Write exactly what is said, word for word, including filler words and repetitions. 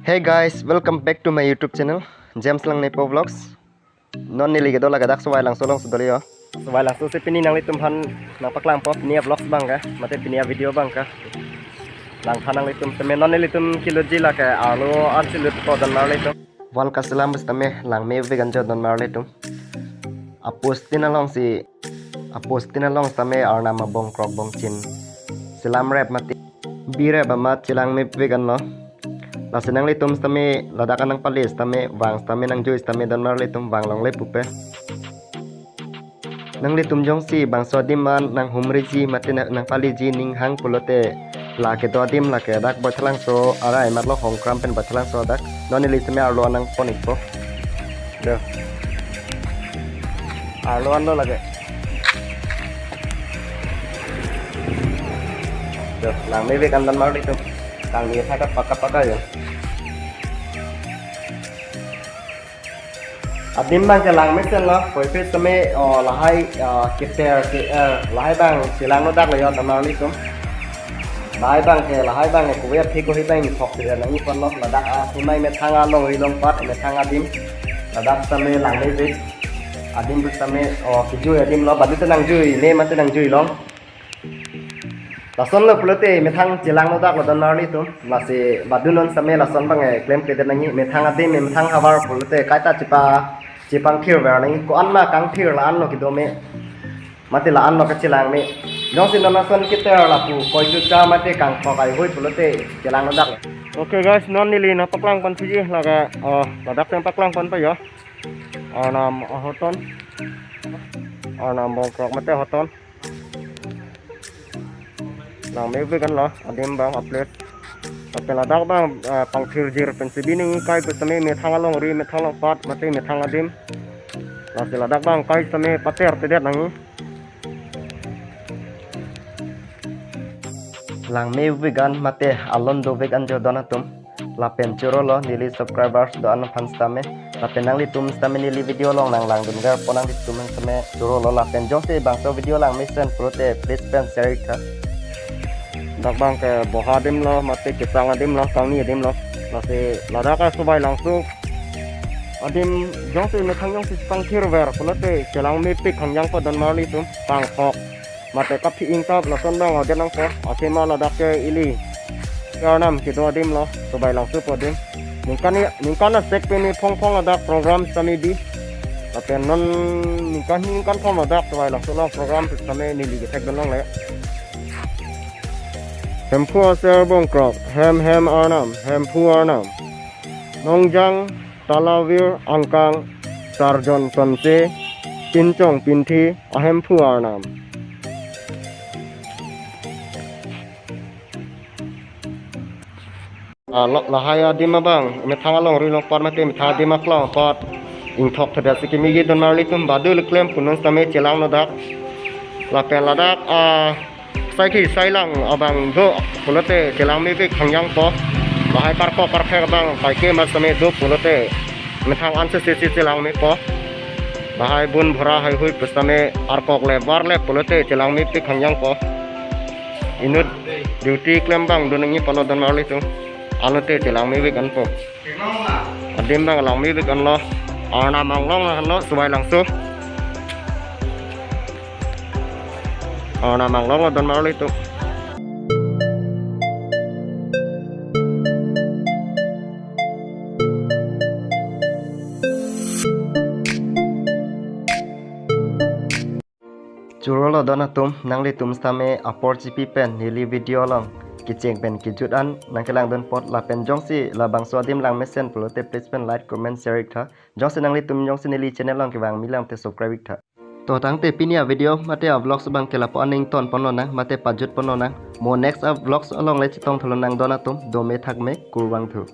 Hey guys, welcome back to my YouTube channel, James Langnepo Vlogs. Non neli kedo lake dak Sawai Langso alongsi dolo. Sawai Langso si pini nanglitumphan nangpaklangpo pini avlogs abang ke, mate pini avideo abang ke. Langphan nanglitum tame non nelitum kiloji lake arlo an si lutpo donmarlitum. Wall kaselam pusitame langmevek anjo donmarlitum. Apost tin alongsi, apost tin along tame arnam abongkrok bongchin selamrep mate birep amat chelangmevek anlo. Lasi nanglitum tame ladak an nangpale tame vang tame nangjui tame donmarlitum vang longle pupe. Nanglitum jongsi bangso adim an nanghumriji mate na-, nangpaleji ning hang pulote lake do adim lake dak Baithalangso arai matlo Hongkram pen Baithalangso dak. Non neli tame arlo an nangpon-ikpo. Do. Arlo anlo lake. Do, langmevek an donmarlitum. Kangni thak kapaka paka yo. Adim abang ke langmesenlo, koipi tame, o, lahai, o, keter, ke, eh, lahai abang chelangno daklo yo donmarlitum. Lahai abang ke, lahai abang ke kuya thik ko hibang thok tidak nangji ponlo, ladak, ah, sunai methang alongri longpat, methang adim. Ladak tame langmevek. Adim pusitame, o, kejui adim lo, badu te nangjuile, mate nangjui long. Lasonlo pulote methang chelangno daklo donmarlitum. Lasi badu non tame lason abang, eh, klemkledet nangji. Methang adim, methang havar pulote kaita chepa, chepangthirver nangji. Ko-an ma kangthir la-anlo kedo me. Mate la-anlo kachelangme. Jongsi non lason keter lapu koichucha mate kangthok ai hui pulote chelangno daklo. Okay guys, non neli nangpaklangponpiji lake, oh, ladak nangpaklangponpo yo. Arnam ahoton. Arnam abongkrok mate ahoton. Langmevek anlo, adim abang a-place. Lapen ladak abang, eh, pangthirjir pensi bi nangji kai pusitame methang alongri, methang alongpat, mate methang adim. Lasi ladak abang kai tame patertedet nangji. Langmevek an mate alon dovek anjo don atum. Lapen chorolo neli subscribers do-an aphan sitame. Lapen nanglitum sitame neli video along nanglangdunverpo nanglitum sitame chorolo lapen jongsi bangso video langmesen pulote please pen share-iktha. Dak abang ke boha adim lo, mate kechang adim lo, kangni adim lo. Lasi ladak a-Sawai Langso adim jongsi methang jongsi pangthirver pulote chelangmepik hangjangpo donmarlitum, pangthok. Mate kaphi ingtap lason abang aden nangpo, athema ladak ke ili arnam kedo adim lo, Sawai Langso pu adim. Ningkan ni, ningkan asek pini phongphong ladak program tame bi. Lapen non ningkan ningkan thom ladak Sawai Langso along program tame neli kethekdun longle. Hemphu aser bongkrok, hem hem arnam, Hemphu arnam. Nongjang, talavir, angkang, sarjon sonse, pinchong pinthi, ahemphu arnam. Ah, lo-, lahai adim abang, methang alongri longpat mate methang adim aklong apot ingthokthedet si kemiji donmarlitum, badu le klem pu non sitame chelangno dak. Lapen ladak, ah, saikhi sailang abang do pulote chelangmepik hangjangpo. Lahai karkok karkhek abang kaike ma sitame do pulote methang anse sesi chelangmepo. Lahai bun bhora haihui pusitame arkok le var le pulote chelangmepik hangjangpo. Inut duty klem abang do nangji pulo donmarlitum. Anute chelangmevek anpo. Adim abang langmevek anlo. Arnam anglong anlo Sawai Langso. Arnam anglong lo donmarlitum. Chorolo don atum, nanglitum sitame apor chipi pen neli video along kecheng pen kejut an nangkelangdun apot lapen jongsi labangso adim langmesen pulote please pen like, comment, share-iktha. Jongsi nanglitum jongsi neli channel along kevang milam te subscribe-iktha. To tangte pini avideo mate avlogs abang ke lapu-an ingtonponlonang mate pajutponlonang. Mo next avlogs along le chetongthu lonang don atum, dome thakme, kurvangthu.